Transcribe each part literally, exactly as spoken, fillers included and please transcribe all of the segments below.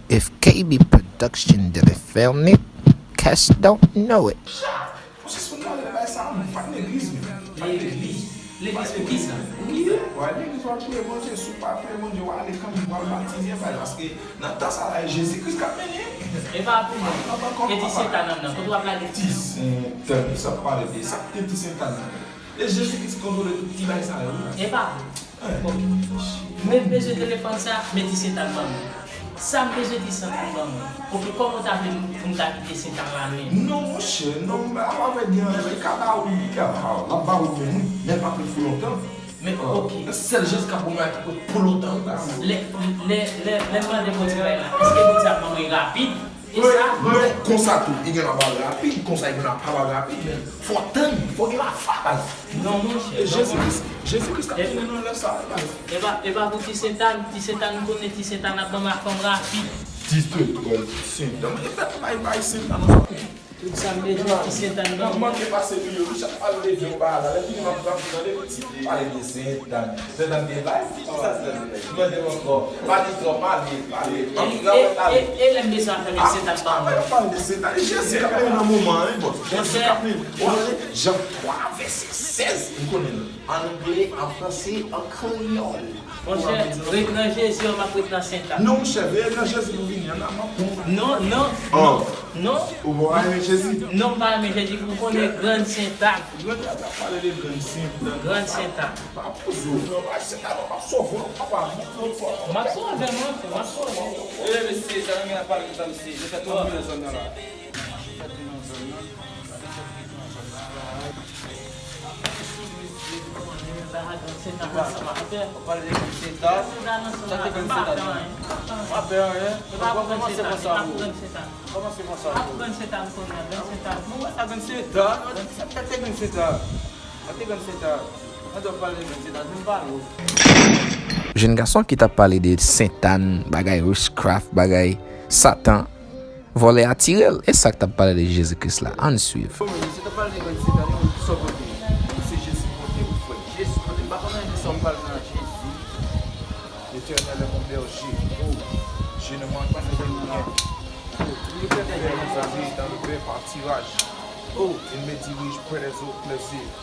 If K B Production didn't film it, cats don't know it. Monchè, si w gade bagay sa, m fat legliz, men. Fat legliz. Legliz pou kisa? Wi, w al legliz, w al priye Bondye. Si w pa priye Bondye, w ale kanmenm, w al batize, bay, paske nan tan sa la, e Jezi Kris k ap mennen. E pa pou mwen. E ti Sentan nan, nan, kote w ap lage? Ti Sentan, sa pale de sa, ki te ti Sentan nan. E Jezi Kris kontwole tout ti bagay sa yo, wi. E pa vre. Ok. Men m bezwen telefòn sa, men ti Sentan ban mwen. Sa m bezwen ti Sentan ban mwen. Ok, kòman w ta vle pou m ta kite Sentan la menm? Non, monchè, non, m pa vle di anyen, li ka ba ou, li ka, l ap ba ou menm, wi, men l p ap ret pou lontan. Men, ok. Sèl Jezi k ap ban mwen pou lontan, wi, baz. Lè, lè, lè, lè m mande Bondye bagay la, èske Bondye ap ban mwen rapid? E sa? Non, konsa tou, li gen dwa ba w rapid, konsa li gen dwa pa ba w rapid, men fò w tann, fò w gen lafwa, baz. Non, monchè, non, Jezi Kris, Jezi Kris k ap mennen nou nan lè sa, baz. E pa, e pa pou ti Sentan, ti Sentan nou konnen, ti Sentan ap ban m afè m rapid. Ti Sentan, ti Sentan, men e fèt bay, bay Sentan nan sa. Tout sa m bezwen, ti Sentan ban m. Manke pase li yo, wi, chak fwa l leve, ou pa la, lè fini m ap pran tande, ti pale de Sentan. Sentan gen live? Kisa Sentan gen live? Mande m ankò. Pale twòp, pale, pale. E, e, e, e lè m bezwen afè m, Sentan ban mwen. Pale de Sentan. E Jezi k ap mennen nan moman an, wi, bòs. Jezi k ap mennen. Ou konnen Jan twa vèsè sèz, m konnen l. An angle, an franse, an kreyòl. Monchè, ret nan Jezi, m ap ret nan Sentan. Non, monchè, veye nan Jezi pou vini. An, an, an. Non, non, non, non. Ou pa renmen Jezi? Non, m pa renmen Jezi, pou konnen Grann Sentan. Grann Sentan, pale de Grann Sentan. Grann Sentan. Pa poze w, non, pa Sentan, non, pa sove w, papa, non, non, non. M ap sove, mwen, m ap sove. E, mesye, sa nan men a pale konsa, mesye. Yo fè twòp bri nan zòn nan la. Yo fè bri nan zòn nan. Ou pale de Grann Sentan. Sa te Grann Sentan di? M pa pè anyen. Ou pa kòmanse konsa, bro. Kòmanse konsa, bro. Ou wè sa Grann Sentan? Sa te Grann Sentan. Sa te Grann Sentan. Mwen te pale de Grann Sentan, di m pale w. Jèn gason ki t ap pale de Sentan, bagay witchcraft, bagay Satan, vòlè atire l. E sa k t ap pale de Jezi Kris la. Ann swiv. Bon, men misye t ap pale de Grann Sentan, li menm ki sòt kote? Se Jezi pote ou, frè. Jezi pote. M pa konn anyen de sa w ap pale nan Jezi. L'Éternel est mon berger. Oh, je ne manquerai de rien. Oh, il me fait reposer dans le vert pâturage. Oh, il me dirige près des eaux paisibles.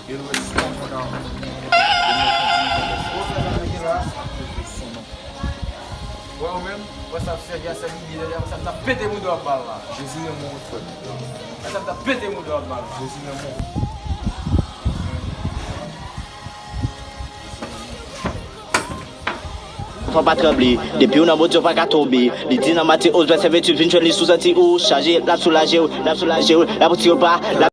Il restaure mon âme. Il me conduit dans les eaux de son nom. Wè ou menm, wè sa ap sèvi a sèvi Bib, lè sa m t ap pete mouda w ap ba l la. Jezi renmen w, frè. Lè sa m t ap pete mouda w ap ba l la. Jezi renmen w. Fò w pa tranble, depi w nan Bondye w pa ka tonbe. Li di nan Matye onz vèsè venntuit, vin jwenn li sou zanti ou, chaje, l ap soulaje w, l ap soulaje w, l ap retire w pa, l ap